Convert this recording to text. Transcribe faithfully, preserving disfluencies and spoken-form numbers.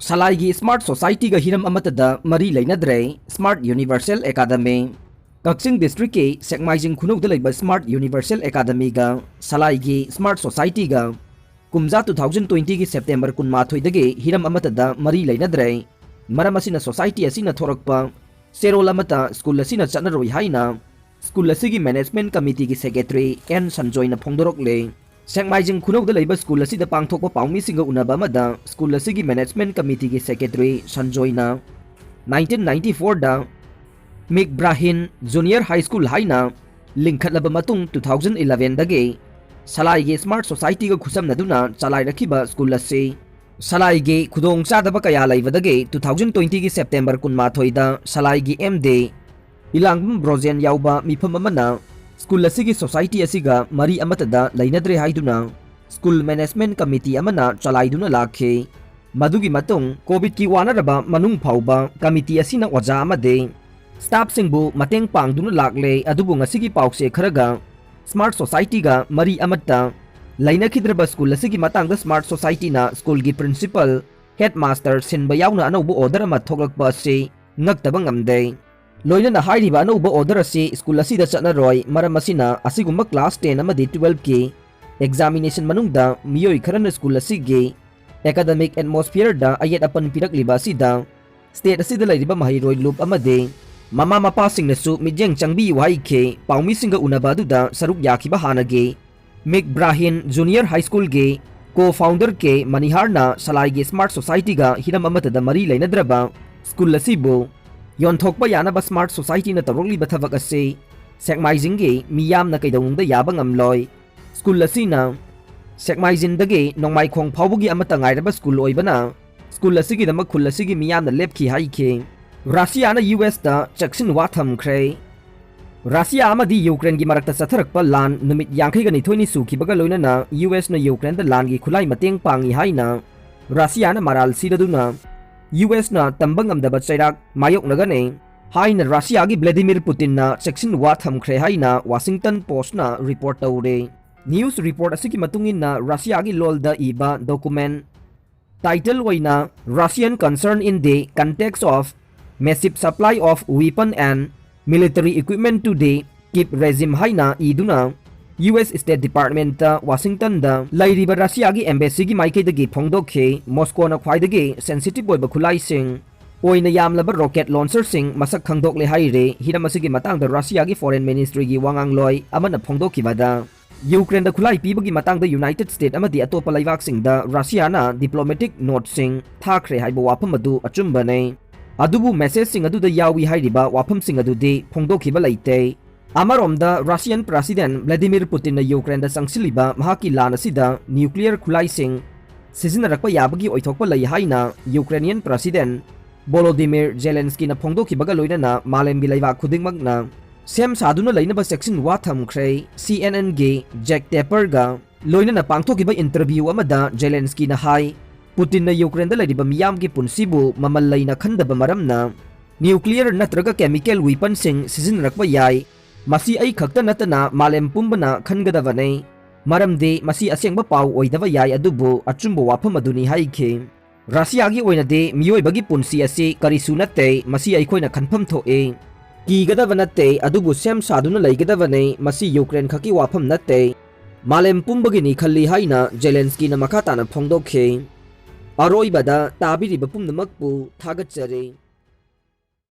ꯁꯂꯥꯏꯒꯤ Smart Society ꯒ ꯍꯤꯔꯝ ꯑꯃꯠꯇꯗ ꯃꯔꯤ ꯂꯩꯅꯗ꯭ꯔꯦ, Smart Universal Academy꯫ ꯀꯛꯆꯤꯡ district ꯀꯤ ꯁꯦꯛꯃꯥꯏꯖꯤꯡ ꯈꯨꯅꯧꯗ ꯂꯩꯕ Smart Universal Academy ꯒ ꯁꯂꯥꯏꯒꯤ Smart Society ꯒ ꯀꯨꯝꯖꯥ two thousand twenty ꯒꯤ September ꯀꯨꯟꯃꯥꯊꯣꯏꯗꯒꯤ ꯍꯤꯔꯝ ꯑꯃꯠꯇꯗ ꯃꯔꯤ ꯂꯩꯅꯗ꯭ꯔꯦ꯫ ꯃꯔꯝ ꯑꯁꯤꯅ society ꯑꯁꯤꯅ ꯊꯣꯔꯛꯄ ꯆꯦꯔꯣꯜ ꯑꯃꯠꯇ school ꯑꯁꯤꯅ ꯆꯠꯅꯔꯣꯏ ꯍꯥꯏꯅ school ꯑꯁꯤꯒꯤ management committee ꯒꯤ secretary ꯑꯦꯟ ꯁꯟꯖꯣꯏꯅ ꯐꯣꯡꯗꯣꯔꯛꯂꯦ꯫ ꯁꯦꯛꯃꯥꯏꯖꯤꯡ ꯈꯨꯅꯧꯗ ꯂꯩꯕ school ꯑꯁꯤꯗ ꯄꯥꯡꯊꯣꯛꯄ ꯄꯥꯎꯃꯤꯁꯤꯡꯒ ꯎꯅꯕ ꯑꯃꯗ school ꯑꯁꯤꯒꯤ management committee ꯒꯤ secretary ꯁꯟꯖꯣꯏꯅ nineteen ninety four ꯗ ꯃꯤꯛꯕ꯭ꯔꯥꯍꯤꯟ Junior High School ꯍꯥꯏꯅ ꯂꯤꯡꯈꯠꯂꯕ ꯃꯇꯨꯡ, two thousand eleven ꯗꯒꯤ ꯁꯂꯥꯏꯒꯤ Smart Society ꯒ ꯈꯨꯠꯁꯝꯅꯗꯨꯅ ꯆꯂꯥꯏꯔꯛꯈꯤꯕ school ꯑꯁꯤ ꯁꯂꯥꯏꯒꯤ ꯈꯨꯗꯣꯡꯆꯥꯗꯕ ꯀꯌꯥ ꯂꯩꯕꯗꯒꯤ two thousand twenty ꯒꯤ September ꯀꯨꯟꯃꯥꯊꯣꯏꯗ ꯁꯂꯥꯏꯒꯤ ꯑꯦꯝ ꯗꯤ ꯏꯂꯥꯡꯕꯝ ꯕ꯭ꯔꯣꯖꯦꯟ ꯌꯥꯎꯕ ꯃꯤꯐꯝ ꯑꯃꯅ school ꯑꯁꯤꯒꯤ society ꯑꯁꯤꯒ ꯃꯔꯤ ꯑꯃꯠꯇꯗ ꯂꯩꯅꯗ꯭ꯔꯦ ꯍꯥꯏꯗꯨꯅ school management committee ꯑꯃꯅ ꯆꯂꯥꯏꯗꯨꯅ ꯂꯥꯛꯈꯤ꯫ ꯃꯗꯨꯒꯤ ꯃꯇꯨꯡ COVID ꯀꯤ ꯋꯥꯅꯔꯕ ꯃꯅꯨꯡ ꯐꯥꯎꯕ committee ꯑꯁꯤꯅ ꯑꯣꯖꯥ ꯑꯃꯗꯤ staff ꯁꯤꯡꯕꯨ ꯃꯇꯦꯡ ꯄꯥꯡꯗꯨꯅ ꯂꯥꯛꯂꯦ, ꯑꯗꯨꯕꯨ ꯉꯁꯤꯒꯤ ꯄꯥꯎꯆꯦ ꯈꯔꯒ Smart Society ꯒ ꯃꯔꯤ ꯑꯃꯠꯇ ꯂꯩꯅꯈꯤꯗ꯭ꯔꯕ school ꯑꯁꯤꯒꯤ ꯃꯇꯥꯡꯗ Smart Society ꯅ school ꯒꯤ principal, headmaster ꯁꯤꯟꯕ ꯌꯥꯎꯅ ꯑꯅꯧꯕ order ꯑꯃ ꯊꯣꯛꯂꯛꯄ ꯑꯁꯤ ꯉꯛꯇꯕ ꯉꯝꯗꯦ꯫ ꯂꯣꯏꯅꯅ ꯍꯥꯏꯔꯤꯕ ꯑꯅꯧꯕ order ꯑꯁꯤ school ꯑꯁꯤꯗ ꯆꯠꯅꯔꯣꯏ, ꯃꯔꯝ ꯑꯁꯤꯅ ꯑꯁꯤꯒꯨꯝꯕ class ten ꯑꯃꯗꯤ twelve ꯀꯤ examination ꯃꯅꯨꯡꯗ ꯃꯤꯑꯣꯏ ꯈꯔꯅ school ꯑꯁꯤꯒꯤ academic atmosphere ꯗ ꯑꯌꯦꯠ ꯑꯄꯟ ꯄꯤꯔꯛꯂꯤꯕ ꯑꯁꯤꯗ state ꯑꯁꯤꯗ ꯂꯩꯔꯤꯕ ꯃꯍꯩꯔꯣꯏ ꯂꯨꯞ ꯑꯃꯗꯤ ꯃꯃꯥ ꯃꯄꯥꯁꯤꯡꯅꯁꯨ ꯃꯤꯠꯌꯦꯡ ꯆꯪꯕꯤꯌꯨ ꯍꯥꯏꯈꯤ꯫ ꯄꯥꯎꯃꯤꯁꯤꯡꯒ ꯎꯅꯕ ꯑꯗꯨꯗ ꯁꯔꯨꯛ ꯌꯥꯈꯤꯕ ꯍꯥꯟꯅꯒꯤ ꯃꯤꯛꯕ꯭ꯔꯥꯍꯤꯟ Junior High School ꯒꯤ co-founder ꯀꯦ ꯃꯅꯤꯍꯥꯔꯅ ꯁꯂꯥꯏꯒꯤ Smart Society ꯒ ꯍꯤꯔꯝ ꯑꯃꯠꯇꯗ ꯃꯔꯤ ꯂꯩꯅꯗ꯭ꯔꯕ school ꯑꯁꯤꯕꯨ ꯌꯣꯟꯊꯣꯛꯄ ꯌꯥꯅꯕ Smart Society ꯅ ꯇꯧꯔꯛꯂꯤꯕ ꯊꯕꯛ ꯑꯁꯤ ꯁꯦꯛꯃꯥꯏꯖꯤꯡꯒꯤ ꯃꯤꯌꯥꯝꯅ ꯀꯩꯗꯧꯅꯨꯡꯗ ꯌꯥꯕ ꯉꯝꯂꯣꯏ꯫ School ꯑꯁꯤꯅ ꯁꯦꯛꯃꯥꯏꯖꯤꯡꯗꯒꯤ ꯅꯣꯡꯃꯥꯏꯈꯣꯡ ꯐꯥꯎꯕꯒꯤ ꯑꯃꯠꯇ ꯉꯥꯏꯔꯕ school ꯑꯣꯏꯕꯅ, school ꯑꯁꯤꯒꯤꯗꯃꯛ ꯈꯨꯜ ꯑꯁꯤꯒꯤ ꯃꯤꯌꯥꯝꯅ ꯂꯦꯞꯈꯤ ꯍꯥꯏꯈꯤ꯫ ꯔꯁꯤꯌꯥꯅ ꯌꯨ ꯑꯦꯁꯇ ꯆꯦꯛꯁꯤꯟꯋꯥ ꯊꯝꯈ꯭ꯔꯦ꯫ ꯔꯁꯤꯌꯥ ꯑꯃꯗꯤ ꯌꯨꯀ꯭ꯔꯦꯟꯒꯤ ꯃꯔꯛꯇ ꯆꯠꯊꯔꯛꯄ ꯂꯥꯟ ꯅꯨꯃꯤꯠ ꯌꯥꯡꯈꯩꯒ ꯅꯤꯊꯣꯏꯅꯤ ꯁꯨꯈꯤꯕꯒ ꯂꯣꯏꯅꯅ ꯌꯨ ꯑꯦꯁꯅ ꯌꯨꯀ꯭ꯔꯦꯟꯗ ꯂꯥꯟꯒꯤ ꯈꯨꯠꯂꯥꯏ ꯃꯇꯦꯡ ꯄꯥꯡꯉꯤ ꯍꯥꯏꯅ ꯔꯁꯤꯌꯥꯅ ꯃꯔꯥꯜ ꯁꯤꯔꯗꯨꯅ ꯌꯨ ꯑꯦꯁꯅ ꯇꯝꯕ ꯉꯝꯗꯕ ꯆꯩꯔꯥꯛ ꯃꯥꯌꯣꯛꯅꯒꯅꯤ ꯍꯥꯏꯅ ꯔꯁꯤꯌꯥꯒꯤ ꯕ꯭ꯂꯦꯗꯤꯃꯤꯔ ꯄꯨꯇꯤꯟꯅ ꯆꯦꯛꯁꯤꯟꯋꯥ ꯊꯝꯈ꯭ꯔꯦ ꯍꯥꯏꯅ ꯋꯥꯁꯤꯡꯇꯟ ꯄꯣꯁꯅ report ꯇꯧꯔꯦ꯫ News report ꯑꯁꯤꯒꯤ ꯃꯇꯨꯡ ꯏꯟꯅ ꯔꯁꯤꯌꯥꯒꯤ ꯂꯣꯜꯗ ꯏꯕ document Title ꯑꯣꯏꯅ Russian Concern in the Context of Massive Supply of Weapon and Military Equipment to the Kyiv Regime ꯍꯥꯏꯅ ꯏꯗꯨꯅ ꯌꯨ ꯑꯦꯁ State Departmentꯇ ꯋꯥꯁꯤꯡꯇꯟꯗ ꯂꯩꯔꯤꯕ ꯔꯁꯤꯌꯥꯒꯤ embassyꯒꯤ ꯃꯥꯏꯀꯩꯗꯒꯤ ꯐꯣꯡꯗꯣꯛꯈꯤ꯫ ꯃꯣꯁꯀꯣꯅ ꯈ꯭ꯋꯥꯏꯗꯒꯤ sensitive ꯑꯣꯏꯕ ꯈꯨꯠꯂꯥꯏꯁꯤꯡ ꯑꯣꯏꯅ ꯌꯥꯝꯂꯕ rocket launcherꯁꯤꯡ ꯃꯁꯛ ꯈꯪꯗꯣꯛꯂꯦ ꯍꯥꯏꯔꯦ꯫ ꯍꯤꯔꯝ ꯑꯁꯤꯒꯤ ꯃꯇꯥꯡꯗ ꯔꯁꯤꯌꯥꯒꯤ Foreign Ministryꯒꯤ ꯋꯥꯉꯥꯡꯂꯣꯏ ꯑꯃꯅ ꯐꯣꯡꯗꯣꯛꯈꯤꯕꯗ, ꯌꯨꯀ꯭ꯔꯦꯟꯗ ꯈꯨꯠꯂꯥꯏ ꯄꯤꯕꯒꯤ ꯃꯇꯥꯡꯗ United States ꯑꯃꯗꯤ ꯑꯇꯣꯞꯄ ꯂꯩꯕꯥꯛꯁꯤꯡꯗ ꯔꯁꯤꯌꯥꯅ diplomatic noteꯁꯤꯡ ꯊꯥꯈ꯭ꯔꯦ ꯍꯥꯏꯕ ꯋꯥꯐꯝ ꯑꯗꯨ ꯑꯆꯨꯝꯕꯅꯤ꯫ ꯑꯗꯨꯕꯨ messageꯁꯤꯡ ꯑꯗꯨꯗ ꯌꯥꯎꯏ ꯍꯥꯏꯔꯤꯕ ꯋꯥꯐꯝꯁꯤꯡ ꯑꯗꯨꯗꯤ ꯐꯣꯡꯗꯣꯛꯈꯤꯕ ꯂꯩꯇꯦ꯫ ꯑꯃꯔꯣꯝꯗ, Russian President Vladimir Putinꯅ ꯌꯨꯀ꯭ꯔꯦꯟꯗ ꯆꯪꯁꯤꯜꯂꯤꯕ ꯃꯍꯥꯛꯀꯤ ꯂꯥꯟ ꯑꯁꯤꯗ nuclear ꯈꯨꯠꯂꯥꯏꯁꯤꯡ ꯁꯤꯖꯤꯟꯅꯔꯛꯄ ꯌꯥꯕꯒꯤ ꯑꯣꯏꯊꯣꯛꯄ ꯂꯩ ꯍꯥꯏꯅ Ukrainian President Volodymyr Zelenskyꯅ ꯐꯣꯡꯗꯣꯛꯈꯤꯕꯒ ꯂꯣꯏꯅꯅ ꯃꯥꯂꯦꯝꯒꯤ ꯂꯩꯕꯥꯛ ꯈꯨꯗꯤꯡꯃꯛꯅ ꯁꯦꯝ ꯁꯥꯗꯨꯅ ꯂꯩꯅꯕ ꯆꯦꯛꯁꯤꯟ ꯋꯥ ꯊꯝꯈ꯭ꯔꯦ꯫ CNNꯒꯤ Jake Tapperꯒ ꯂꯣꯏꯅꯅ ꯄꯥꯡꯊꯣꯛꯈꯤꯕ interview ꯑꯃꯗ Zelenskyꯅ ꯍꯥꯏ, ꯄꯨꯇꯤꯟꯅ ꯌꯨꯀ꯭ꯔꯦꯟꯗ ꯂꯩꯔꯤꯕ ꯃꯤꯌꯥꯝꯒꯤ ꯄꯨꯟꯁꯤꯕꯨ ꯃꯃꯜ ꯂꯩꯅ ꯈꯟꯗꯕ ꯃꯔꯝꯅ nuclear ꯅꯠꯇ꯭ꯔꯒ chemical weaponꯁꯤꯡ ꯁꯤꯖꯤꯟꯅꯔꯛꯄ ꯌꯥꯏ꯫ ꯃꯁꯤ ꯑꯩ ꯈꯛꯇ ꯅꯠꯇꯅ ꯃꯥꯂꯦꯝ ꯄꯨꯝꯕꯅ ꯈꯟꯒꯗꯕꯅꯤ, ꯃꯔꯝꯗꯤ ꯃꯁꯤ ꯑꯁꯦꯡꯕ ꯄꯥꯎ ꯑꯣꯏꯗꯕ ꯌꯥꯏ, ꯑꯗꯨꯕꯨ ꯑꯆꯨꯝꯕ ꯋꯥꯐꯝ ꯑꯗꯨꯅꯤ ꯍꯥꯏꯈꯤ꯫ ꯔꯁꯤꯌꯥꯒꯤ ꯑꯣꯏꯅꯗꯤ ꯃꯤꯑꯣꯏꯕꯒꯤ ꯄꯨꯟꯁꯤ ꯑꯁꯤ ꯀꯔꯤꯁꯨ ꯅꯠꯇꯦ, ꯃꯁꯤ ꯑꯩꯈꯣꯏꯅ ꯈꯟꯐꯝ ꯊꯣꯛꯏ꯫ ꯀꯤꯒꯗꯕ ꯅꯠꯇꯦ, ꯑꯗꯨꯕꯨ ꯁꯦꯝ ꯁꯥꯗꯨꯅ ꯂꯩꯒꯗꯕꯅꯤ, ꯃꯁꯤ ꯌꯨꯀ꯭ꯔꯦꯟ ꯈꯛꯀꯤ ꯋꯥꯐꯝ ꯅꯠꯇꯦ, ꯃꯥꯂꯦꯝ ꯄꯨꯝꯕꯒꯤꯅꯤ ꯈꯜꯂꯤ ꯍꯥꯏꯅ ꯖꯦꯂꯦꯟꯁꯀꯤꯅ ꯃꯈꯥ ꯇꯥꯅ ꯐꯣꯡꯗꯣꯛꯈꯤ꯫ ꯑꯔꯣꯏꯕꯗ ꯇꯥꯕꯤꯔꯤꯕ ꯄꯨꯝꯅꯃꯛꯄꯨ ꯊꯥꯒꯠꯆꯔꯤ꯫